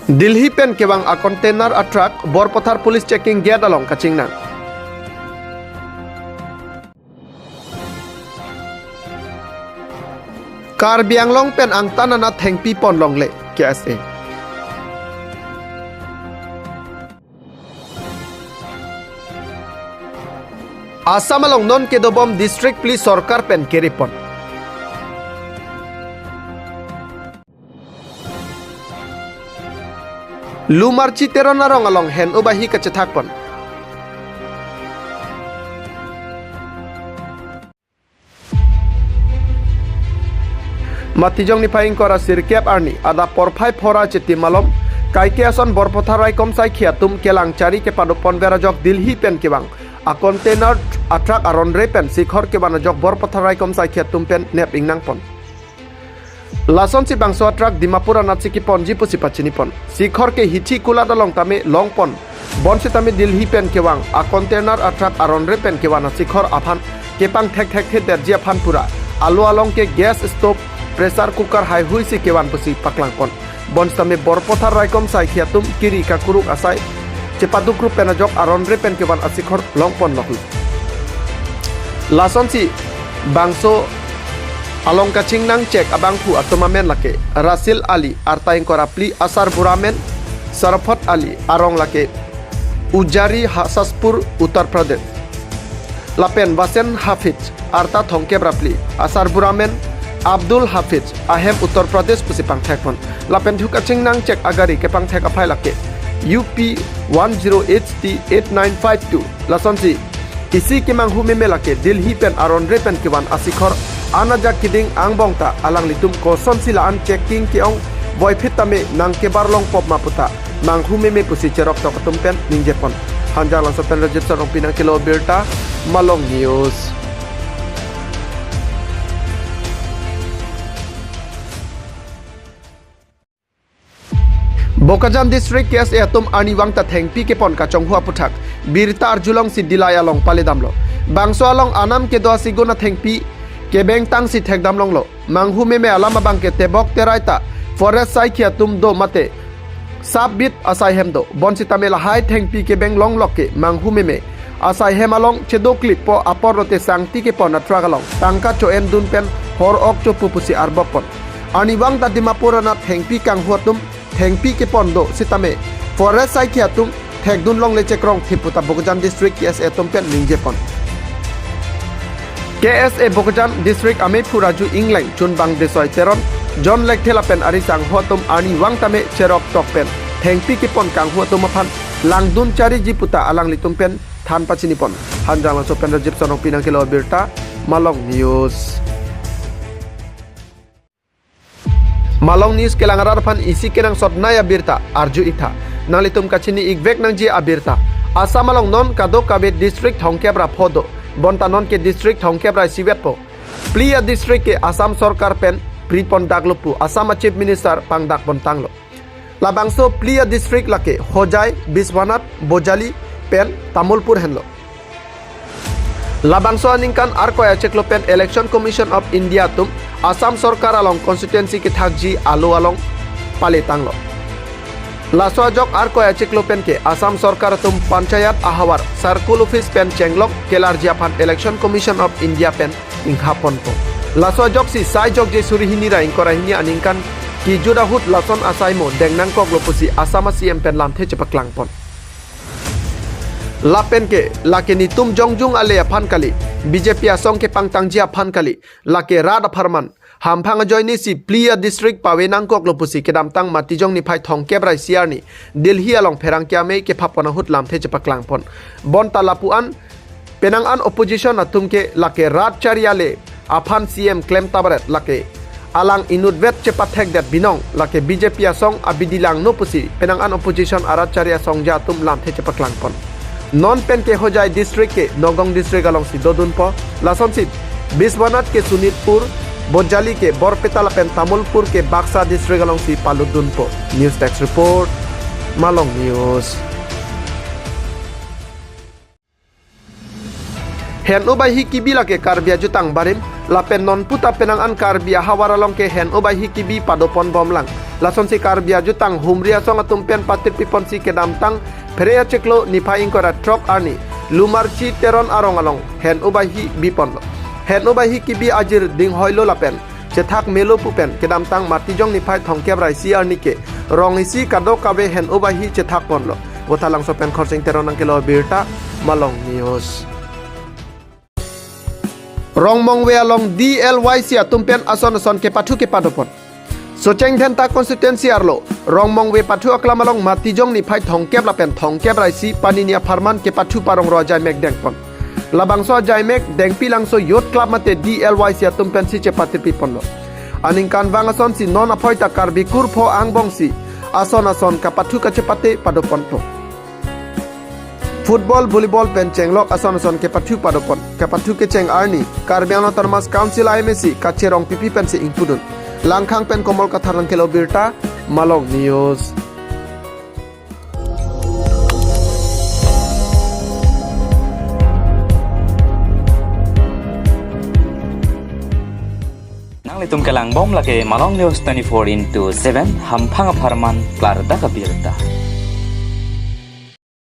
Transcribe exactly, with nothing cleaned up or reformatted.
Delhi pen kevang a container a truck Borpathar police checking gate along kachingnang. Karbi Anglong pen angtan anat thengpi pon longle, K S A. Assam along non kedobom district phli sorkar pen kere pon. Lumarchi Teron arong along hen-o bahi kachethak pon. Matijong niphai ingkoi ra sirkep arni adap porphai phora chiti malom, kaike ason Borpathar raikom saikhi atum kelang chari kepado ponver ajok Delhi pen kevang a container a truck aron re pen sikhor kevan ajok Borpathar raikom saikhi atum pen nep ingnang pon. Lasonsi bangso a truck Dimapur anatsi keponji pusi pachini pon. Sikhor ke hithi kulat along tame long pon. Bonsitame Delhi pen kevang a container a truck aron re pen kevan asikhor aphan kepangthek thekthedetji aphan pura alo along ke gas stove, pressure cooker haihui si kevan pusi paklang pon. Bonsitame Borpathar raikom saikhi atum kiri kakuruk asai chepaduk rup pen ajok aron re pen kevan asikhor long pon loklo. Lasonsi bangso along kachingnang chek abangphu atum amen lake Rasil Ali, arta ingkoi ra phli, asarbura amen Sarafat Ali, arong lake Ujari, Hasaspur, Uttar Pradesh. Lapen Vasen Hafiz, arta thomkep ra phli, asarbura amen Abdul Hafiz, ahem Uttar Pradesh pusi pangthek pon. Lapen thu kachingnang chek agari kepangthek aphai lake U P one zero H T eight nine five two. Lasonsi isi kemanghu meme lake Delhi pen aron re pen kevan asikhor an ajak keding angbong ta alanglitum kosonsi la-an checking ke-ong voiphit tame nangkebar long pop ma puta manghu meme pusi cheroktok atum pen ningje pon. Hanjanglangso pen Rajib Sarongpi nangkelo birta, Malong News. Bokajan District K S A atum arnivang ta thengpi kepon kachonghu aputhak birta arjulongsi Dillai along paledamlo. Bangso along anam kedo asigun athengpi kebengtangsi thekdam longlo. Manghu meme alam abang ke tebok terai ta forest saikhi atum do mate sap bit asai hem do. Bonsitame lahai thengpi kebeng longlok ke manghu meme asai hem along chedoklippo apor lote sangti kepon a truck along tangka cho-en dun pen hor ok chopu pusi arbok pon. Arnivang ta Dimapur anat thengpi kanghu atum thengpi kepon do sitame forest saikhi atum thekdun longle chekrong thip puta Bokajan District K S A atum pen ningje pon. K S A Bokajan District amephu Raju Ingleng, chunbang Desoi Teron, John Lekthe lapen ari sangho atum arnivang tame cheroktok pen thengpi kepon kanghu atum aphan langdun chariji puta alanglitum pen than pachini pon. Hanjanglangso pen Rajib Sarongpi nangkelo birta, Malong News. Malong News kelang arat aphan isi kenangsot nai abirta arju-iktha. Nanglitum kachini-ikvek nangji abirta. Assam along non kadokave district thomkep ra pho do. Bonta non ke district thomkep ra isivetpo. Phli a district ke Assam sorkar pen pri pon daklo pu Assam a Chief Minister pangdak pon tanglo. Labangso phli a district lake Hojai, Biswanath, Bojali pen Tamulpur henlo. Labangso aningkan arkoi achiklo pen Election Commission of India atum Assam sorkar along constituency kethakji alo along pale tanglo. Laso ajok arkoi achiklo pen ke Assam sorkar atum panchayat ahavar circle office pen chenglok kelarji aphan Election Commission of India pen ingha ponpo. Laso ajoksi sai jokje suri hini ra ingkoi ra hini aningkan kejut ahut lason asaimo deng nangkoklo pusi Assam a C M pen lamthe chepaklang pon. Lapen ke, lake netum jongjung ale aphan kali, B J P asong kepangtangji aphan kali, lake rat apharman hamphang ajoinesi phli a district pave nangkoklo pusi kedamtang Matijong niphai thomkep ra isi arni Delhi along pherangke amei kepha pon ahut lamthe chepaklang pon. Bonta lapu an penang an opposition atum ke lake rat chari ale aphan C M klem tabaret lake alang inutvet chepathekdet binong, lake B J P asong abidi langno pusi penang an opposition arat chari asongja atum lamthe chepaklang pon. Non pen ke Hojai district ke Nagaon district alongsi dodunpo, lasonsi Biswanath ke Sonitpur, Bojali ke Borpeta lapen Tamulpur ke Baksa district alongsi palutdunpo. News Desk Report, Malong News. Hen-o bahi kebi lake Karbi ajutang barim, lapen non puta penang an Karbi ahavar along ke hen-o bahi kebi pado pon bomlang. Lasonsi Karbi ajutang humri asong atum pen patirpi ponsi kedamtang Phre achiklo niphai ingkoi ra throk arni Lumarchi Teron arong along hen-o bahi bi ponlo. Hen-o bahi kebi ajir dinghoilo lapen chethak melo pu pen kedamtang Matijong niphai thomkep ra isi arni ke rong isi kadokave hen-o bahi chethak ponlo. Vothatlangso pen Khorsing Teron nangkelo birta, Malong News. Rongmongve along D L Y C atum pen ason ason kepathu kepado pon. Socheng Dhenta constituency arlo Rongmongve pathu aklam along Matijong niphai thomkep lapen thomkep ra isi panini apharman kepathu parong ro ajaimek deng pon. Labangso ajaimek Dengpi Langso Youth Club mate D L Y C atum pensi chepatirpi ponlo. Aningkanvang asonsi non aphoi ta Karbi kurpho angbongsi ason ason kapathu kachepate pado ponpo. Football, volleyball pen chenglok ason ason kepathu pado pon. Kepathu kecheng arni Karbi Anglong Autonomous Council I M A C kacherong pipi pensi ingpudun. Langkhang pen Komol Kathar nangkelo birta, Malong News. Nanglitum kelang bom lake Malong News twenty-four into seven, hamphang apharman klardak abirta.